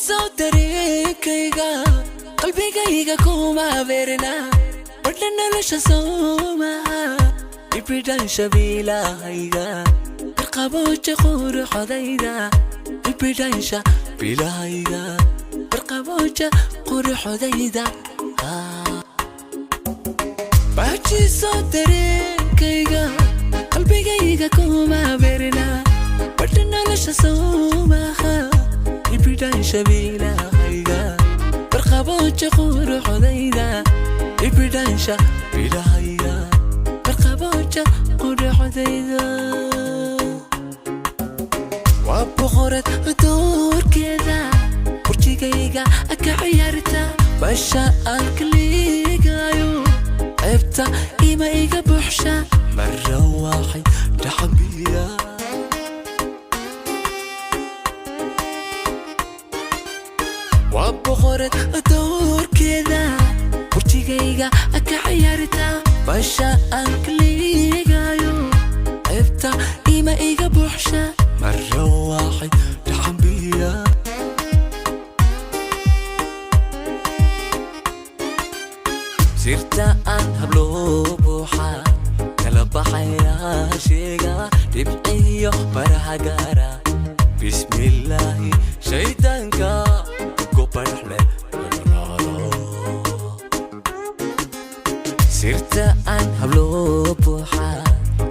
Baajiso dareenkayga, qalbigayga kuma beerna, badha nolosha soomaha, ibidhan shabiilahayga, barqabooja quruxodayda, ibidhansha bilahayga, barqabooja quruxodayda. Baajiso dareenkayga, qalbigayga kuma beerna, badha nolosha soomaha, ibidhan shabiilahayga, barqabooja quruxodayda, ibidhansha bilahayga, barqabooja quruxodayda. Waa boqorad doorkeeda, burjigayga ka ciyaarta, basha aan kaligayo, ceebta ima iga buuxsha, mara waaxid dhaxambiya. Waa boqorad doorkeeda, burjigayga ka ciyaarta, basha aan kaligayo, ceebta ima iga buuxsha, mara waaxid dhaxambiya. Sirta aan habloo buuxa kala baxaya, sheega dhibciyo baraha gaara, bismillaahi shaydaanka gobadhaxle. Sirta aan habloo buuxa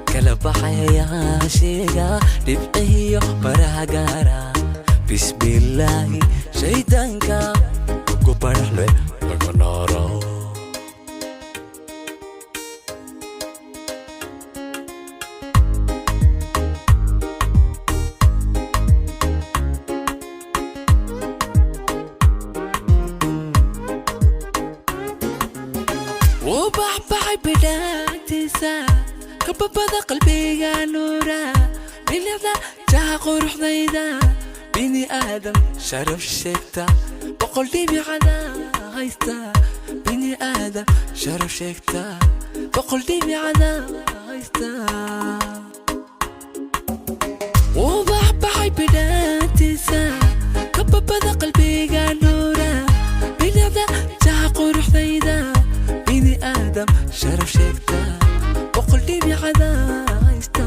kala baxaya, sheega dhibciyo baraha gaara, bismillaahi shaydaanka gobadhaxle laga naaro. Wuu baxbaxay bidhaantiisa, kababada qalbiga nuura, bilicda jaha quruxdayda, bini aadam sharaf sheegta, boqol dhibicada haysta, bini aadam sharaf sheegta, boqol dhibicada haysta. Wuu baxbaxay bidhaantiisa, kababada qalbiga nuura, bilicda jaha quruxdayda, bini aadam sharaf sheegta, boqol dhibicada haysta,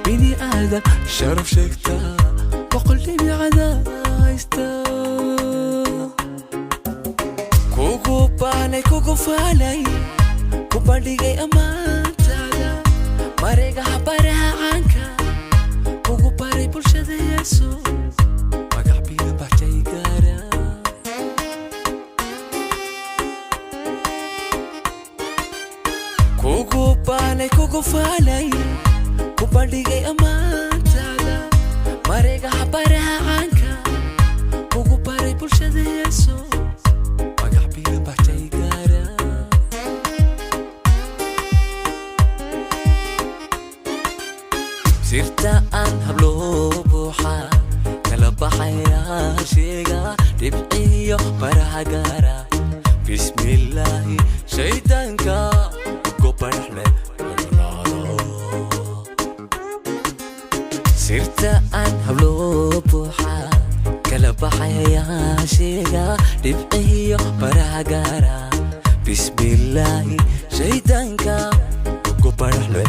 bini aadam sharaf sheegta, boqol dhibicada haysta. Kugu baanay, kugu faalay, ku bandhigay ammaantaada, mareegaha baraha caanka, kugu baray bulshada yeeso, magac biyo baxjay gaara. Kugu baanay, kugu faalay, ku bandhigay ammaantaada, mareegaha baraha caanka, kugu baray bulshada yeeso, magac biyo baxjay gaara. Sirta aan habloo buuxa kala baxaya, sheega dhibciyo baraha gaara, bismillaahi shaydaanka gobadhaxle laga naaro. Sirta aan habloo buuxa kala baxaya, sheega dhibciyo baraha gaara, bismillaahi shaydaanka gobadhaxle